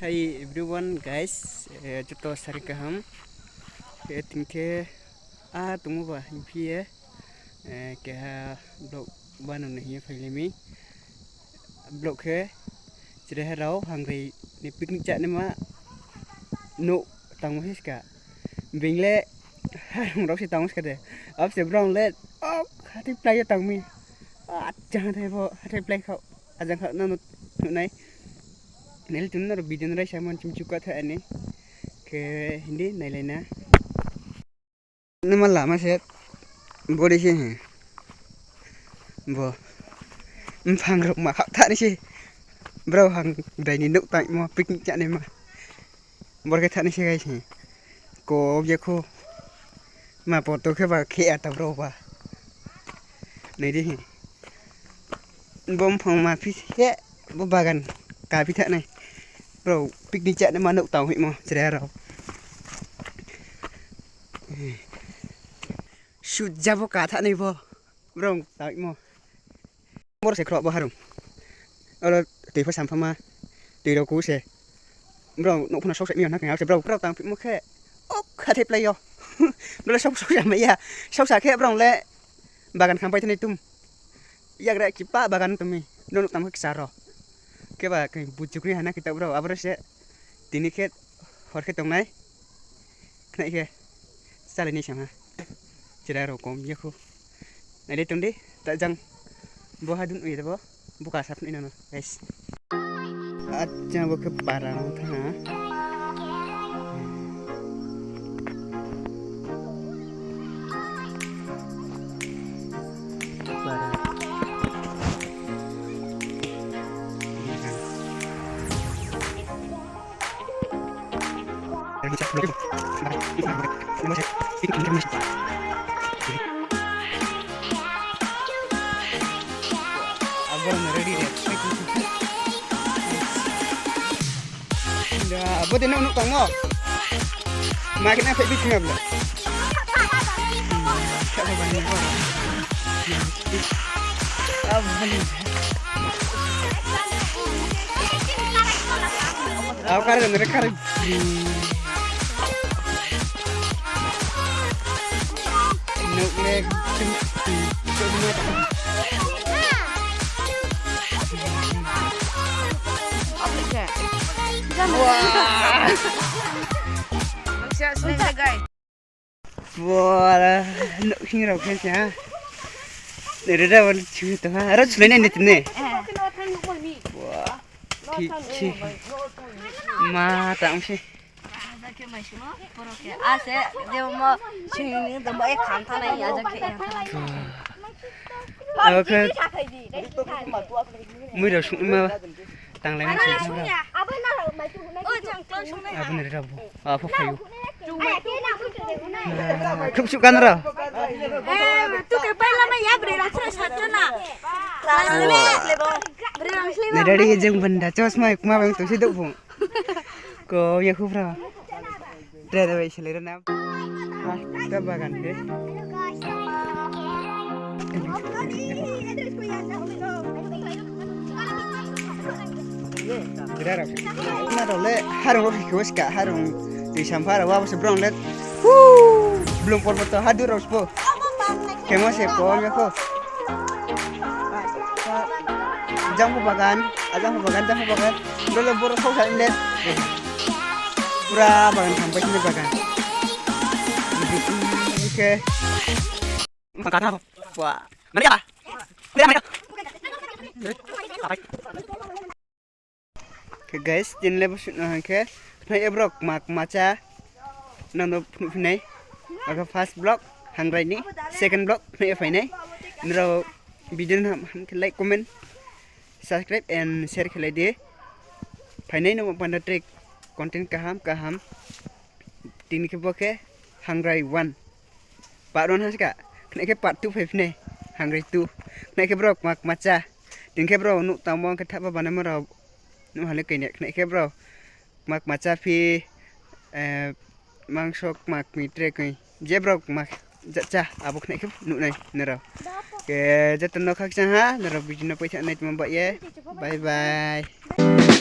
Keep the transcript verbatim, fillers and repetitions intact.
Hi everyone guys, eh, joto sari kaham. Eh, tingkhe a tongmo ba himpiye, eh, keha vlog bano na hiye phailemi. Vlog khe chwrai rao hangrai ni picnic chani ma no tangmo hiska. Bengle harung rok se tangmo hiska de. Abse brown le ok hati plai tangmi. Ajang thai bo hati plai khao. Ajang khao no nai. Nel tun no video no rai samon chim chuka tha ani. Ke hindi nai lai na. Nima lama se body se he. Bo. Mphang rok ma khak thani se. Bro hang dai ni nuk tai mo picnic chani ma. Bor khe thani se gai se. Ko ye kho. Ma poto khe ba khe ata bro ba. Nai di he. Bo mphang ma phi se bo bagan ka phi thani. Bro picnic chani ma nuk tang hi mo chwrai rok. Sut jabo ka thani bo. Bro tang mo. Bor se khro bo harung. Oro twi pha sampha ma. Twi rok ku se. Bro nuk phano sok se mi honna kaya se bro. Bro tang mo khe. Ok kha thai plai yo. Bro sok sok ya ma ya. Sok sa khe bro le. Bagan kham pai thani tum. Yagra kipa bagan tumi. Nuk tang khe kisa ro. Khe ba khe bujuk ni hana kita bro. Abro se. Tini khe hor khe tongnai. Khnai khe. Chale ni sama. Chwrai rok kom yakhu. Nai de tong di, ta jang. Bo ha dun ui de bo. Bo ka sap ni no, guys. Acha bo khe para mo tha. Para. Abo no ready de. Da, abo de no no tongmo. Ma kena phai bisinga bla. Abo ni. Aw kare nere kare. Nuk le. Wah. Bora, nuk hing rok khe cha. Nere da wal chu to ha. Aro chulai nai nitne. Wah, thik chi. Ma tang si. Ase, je mo sini do mo ek kham thanai aja khe. Abo khe mui rok sung ma. Tanglai ma se. Abo ni rabo. Apo phayo. Khuk suk kan ro. Nirari jeng benda chosma kuma bang tusi duk bung. Ko ya khubra. Dere bai sele na. Ta bagan te. Dere. Na role harung ro khios ka harung. Twi sampha rok abo se brong le. Hu! Blung por to hadur rok spo. Kemo se ko me ko. Jang bagan, ajang bagan, jang bagan. Dole boro sok sa inde. Pura bagan sampai sini bagan. Oke. Makata. Wah. Mana ya? Mana ya? Apa? Khe guys, tini le bwswk no hwnkhe khwnai e borok mak macha nano phunuk phinai. Aka first vlog hangrai ni, second vlog khwnai e phainai. Nrao video no ham ham khe like, comment, subscribe and share khlai di. Phainai no panda track content kaham kaham. Tini khe bo khe hangrai one. Part one haska, khwnai khe part two phai phinai, hangrai two. Khwnai khe borok mak macha. Tini khe borok nuk tangmo khe thapa banama rok nuk hale kainek. Khwnai khe borok mak macha phi, eh, mangso mak mi tre koi. Je borok mak ja cha abo khwnai khe nuk nai nero. Ke joto no khakchang ha, nero video no paitha nai tuma ba ye. Bye bye.